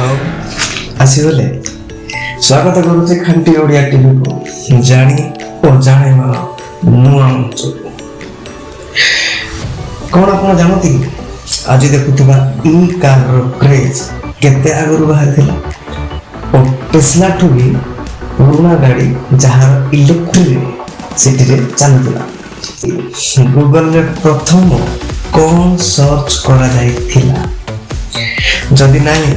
ଆଉ ଆସିଗଲେ। ସ୍ୱାଗତ କରୁଛି ଖାଣ୍ଟି ଓଡ଼ିଆ ଟିଭିକୁ, ଜାଣି ଓ ଜାଣିବାର ନୂଆ ମଞ୍ଚକୁ। କ'ଣ ଆପଣ ଜାଣନ୍ତି କି ଆଜି ଦେଖୁଥିବା ଇ କାରର କ୍ରେଜ୍ କେତେ ଆଗରୁ ବାହାରିଥିଲା ଓ ଟେସ୍ଲାଠୁ ବି ପୁରୁଣା ଗାଡ଼ି ଯାହାର ଇଲେକ୍ଟ୍ରିସିଟିରେ ଚାଲୁଥିଲା? ଗୁଗଲରେ ପ୍ରଥମ କ'ଣ ସର୍ଚ୍ଚ କରାଯାଇଥିଲା? ଯଦି ନାହିଁ,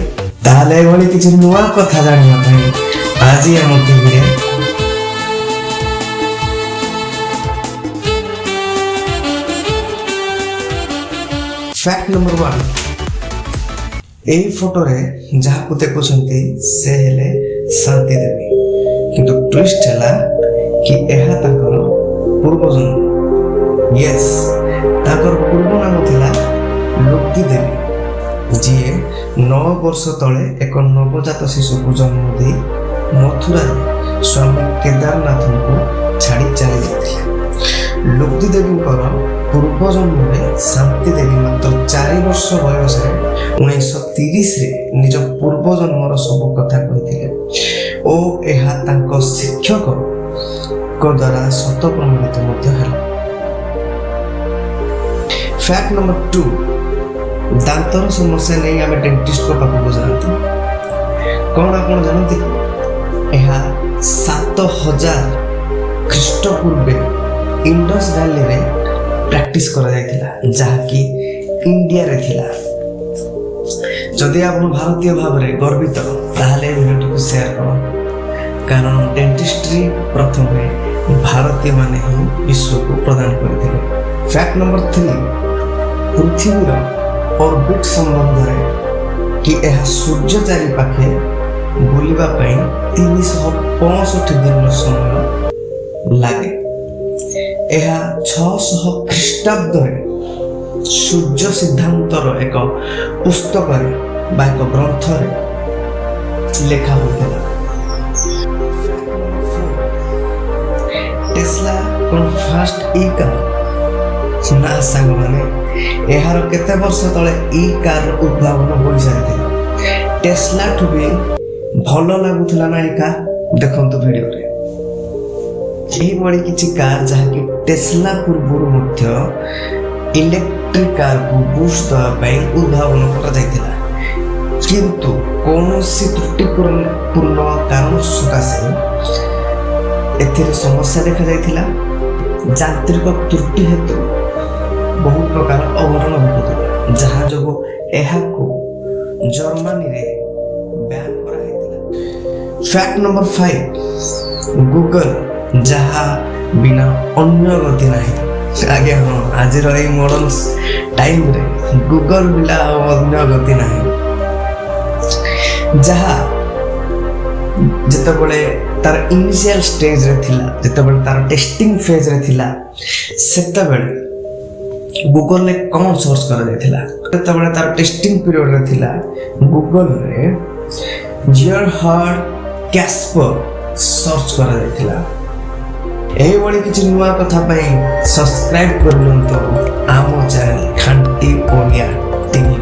ତାହେଲେ ଏଭଳି କିଛି ନୂଆ କଥା ଜାଣିବା ପାଇଁ ଆଜି ଆମ ଟିଭିରେ ଫ୍ୟାକ୍ଟ ନମ୍ବର 1। ଏହି ଫଟୋରେ ଯାହାକୁ ଦେଖୁଛନ୍ତି, ସେ ହେଲେ ଶାନ୍ତି ଦେବୀ। କିନ୍ତୁ ଟ୍ୱିଷ୍ଟ ହେଲା କି ଏହା ତାଙ୍କର ପୂର୍ବଜନ୍ମ। ୟେସ୍, ତାଙ୍କର ପୂର୍ବ ନାମ ଥିଲା ଲୁକ୍ତି ଦେବୀ, ଯିଏ 9 ବର୍ଷ ତଳେ ଏକ ନବଜାତ ଶିଶୁକୁ ଜନ୍ମ ଦେଇ ମଥୁରାରେ ସ୍ୱାମୀ କେଦାରନାଥଙ୍କୁ ଛାଡ଼ି ଚାଲି ଯାଇଥିଲେ। ଲୁକ୍ତି ଦେବୀଙ୍କର ପୂର୍ବଜନ୍ମରେ ଶାନ୍ତି ଦେବୀ ମାତ୍ର 4 ବର୍ଷ ବୟସରେ 1930ରେ ନିଜ ପୂର୍ବଜନ୍ମର ସବୁ କଥା କହିଥିଲେ ଓ ଏହା ତାଙ୍କ ଶିକ୍ଷକଙ୍କ ଦ୍ୱାରା ସତ ପ୍ରମାଣିତ ମଧ୍ୟ ହେଲା। Fact number 2। ଦାନ୍ତର ସମସ୍ୟା ନେଇ ଆମେ ଡେଣ୍ଟିଷ୍ଟଙ୍କ ପାଖକୁ ଯାଆନ୍ତି। କ'ଣ ଆପଣ ଜାଣନ୍ତି କି ଏହା 7000 ଖ୍ରୀଷ୍ଟପୂର୍ବେ ଇଣ୍ଡସ୍ ଭ୍ୟାଲିରେ ପ୍ରାକ୍ଟିସ୍ କରାଯାଇଥିଲା, ଯାହାକି ଇଣ୍ଡିଆରେ ଥିଲା? ଯଦି ଆପଣ ଭାରତୀୟ ଭାବରେ ଗର୍ବିତ, ତାହେଲେ ଏ ଭିଡ଼ିଓଟିକୁ ସେୟାର କରନ୍ତୁ, କାରଣ ଡେଣ୍ଟିଷ୍ଟ୍ରି ପ୍ରଥମେ ଭାରତୀୟମାନେ ହିଁ ବିଶ୍ୱକୁ ପ୍ରଦାନ କରିଥିଲେ। Fact number 3। ପୃଥିବୀର ଅର୍ବିଟ୍ ସମ୍ବନ୍ଧରେ କି ଏହା ସୂର୍ଯ୍ୟ ଚାରିପାଖେ ବୁଲିବା ପାଇଁ 365 ଦିନର ସମୟ ଲାଗେ। ଏହା 600 ଖ୍ରୀଷ୍ଟାବ୍ଦରେ ସୂର୍ଯ୍ୟ ସିଦ୍ଧାନ୍ତର ଏକ ପୁସ୍ତକରେ ବା ଏକ ଗ୍ରନ୍ଥରେ ଲେଖା ହୋଇଥିଲା। ଟେସ୍ଲା କ'ଣ ଫାଷ୍ଟ ଇ କାର୍? ନା ସାଙ୍ଗମାନେ, ଏହାର କେତେ ବର୍ଷ ତଳେ ଇ କାର୍ର ଉଦ୍ଭାବନ ହୋଇସାରିଥିଲା। ଟେସ୍ଲାଠୁ ବି ଭଲ ଲାଗୁଥିଲା ନା ଏ କାର୍? ଦେଖନ୍ତୁ ଭିଡ଼ିଓରେ ଏହିଭଳି କିଛି କାର୍, ଯାହାକି ଟେସ୍ଲା ପୂର୍ବରୁ ମଧ୍ୟ ଇଲେକ୍ଟ୍ରିକ୍ କାର୍କୁ ବୁଷ୍ଟ ଦେବା ପାଇଁ ଉଦ୍ଭାବନ କରାଯାଇଥିଲା, କିନ୍ତୁ କୌଣସି ତ୍ରୁଟିପୂର୍ଣ୍ଣ କାରଣ ସକାଶେ ଏଥିରେ ସମସ୍ୟା ଦେଖାଯାଇଥିଲା। ଯାନ୍ତ୍ରିକ ତ୍ରୁଟି ହେତୁ ବହୁ ପ୍ରକାର ଅଘଟଣ ଘଟୁଥିଲା, ଯାହା ଯୋଗୁଁ ଏହାକୁ ଜର୍ମାନୀରେ ବ୍ୟାନ୍ କରାଯାଇଥିଲା। Fact number 5। ଗୁଗଲ, ଯାହା ବିନା ଅନ୍ୟ ଗତି ନାହିଁ। ଆଜ୍ଞା ହଁ, ଆଜିର ଏଇ ମଡର୍ନ ଟାଇମରେ ଗୁଗଲ ବିନା ଆଉ ଅନ୍ୟ ଗତି ନାହିଁ। ଯାହା ଯେତେବେଳେ ତାର ଇନିସିଆଲ ଷ୍ଟେଜରେ ଥିଲା, ଯେତେବେଳେ ତାର ଟେଷ୍ଟିଂ ଫେଜରେ ଥିଲା, ସେତେବେଳେ ଗୁଗଲରେ କ'ଣ ସର୍ଚ୍ଚ କରାଯାଇଥିଲା? ଯେତେବେଳେ ତାର ଟେଷ୍ଟିଂ ପିରିୟଡ଼ରେ ଥିଲା, ଗୁଗଲରେ ଜିଅରହାର୍ଡ କ୍ୟାସ୍ପର ସର୍ଚ୍ଚ କରାଯାଇଥିଲା। ଏହିଭଳି କିଛି ନୂଆ କଥା ପାଇଁ ସବସ୍କ୍ରାଇବ୍ କରିନିଅନ୍ତୁ ଆମ ଚ୍ୟାନେଲ ଖାଣ୍ଟି ଓଡ଼ିଆ ଟିଭି।